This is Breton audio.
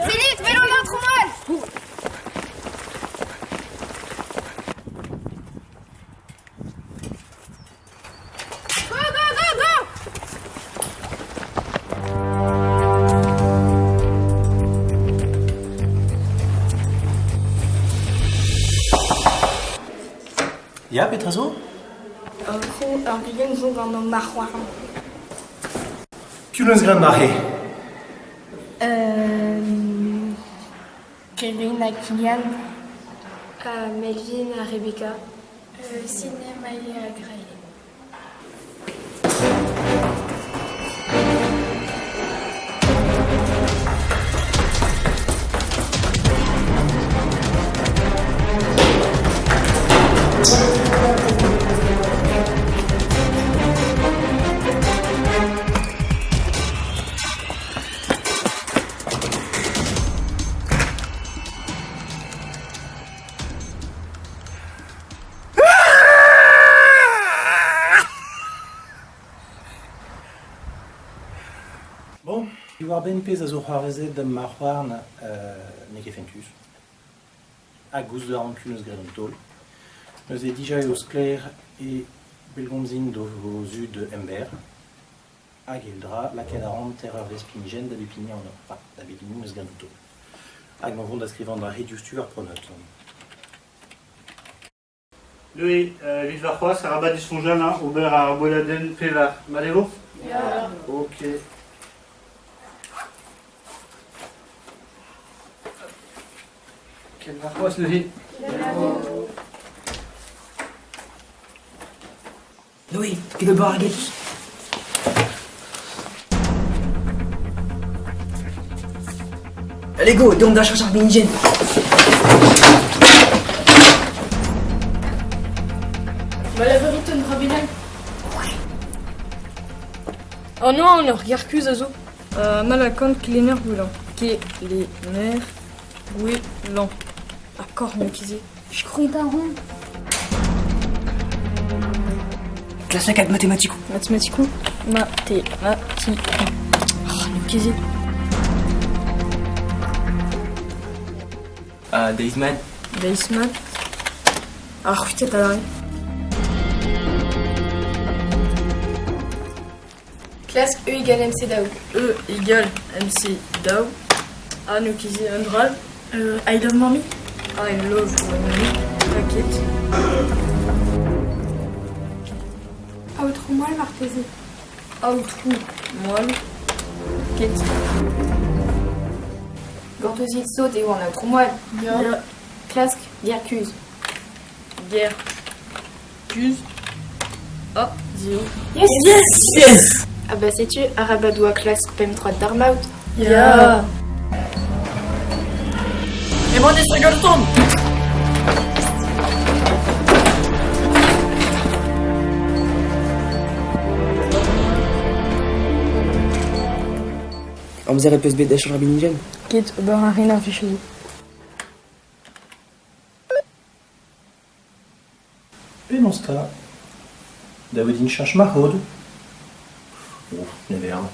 Sellit, vel an aotrou Moal! Go, go, go, go! Ya, petra zo? Aotrou, ur gudenn zo gant ho marc'h-houarn. Piv 'neus graet neuze? Kevin ha Kylian. Melvin ha Rebecca. Sidney, Maïa ha Graet. Bon, diwar-benn pezh a zo c'hoarvezet da'm marc'h-houarn n'eo ket fentus. Ha gouzout a ran piv 'neus graet an taol. Neuze dija eo sklaer e pellgomzin d'o zud emberr. Hag eil dra, lakaat a ran teir eurvezh pinijenn da bep hini ac'hanoc'h. Enfin, da bep hini 'neus graet outo. Hag ma vont da skrivañ an dra-se diouzhtu ar prenot. Neuze, evit warc'hoazh, arabat disoñjal hein, ober ar boelladenn pevar. Mat e vo? Ya. Ok. Ken warc'hoazh neuze. Noé, ket ober ar get. Allez go, deomp da cheñch ar binijenn. Ma lavarit un dra bennak. Oh non, ur ger kuzh a zo. Malakant kelenner gouelañ. Kelenner gouelañ. Ha korn eo Skrompañ a ran. Klas lakaat matematikoù. Matematikoù Matematikoù. Oh, n'eo ket se. Ah, deiz mat. Deiz mat. Ar c'hwitet adarre. Klask E égale MC daou. E égale MC daou. Ah, n'eo ket se un dra all. I love mommy. I love mommy. Paket. Aotrou Moal marteze. Aotrou Moal. Ket. Gortozit sot eo an aotrou Moal. Ya. Klask ger kuzh. Ger kuzh. Ah, zio. Yes! Yes! Yes! Ah bah setu, arabat oa klask pemp troad d'ar maout. Ya. Emañ estrogol tont! Amzer e peus bet da cheñch ar binijenn? Ket ober a rin ar fichedoù. Penaos 'ta ? Dav eo din cheñch ma c'hod. Oh, ne vern.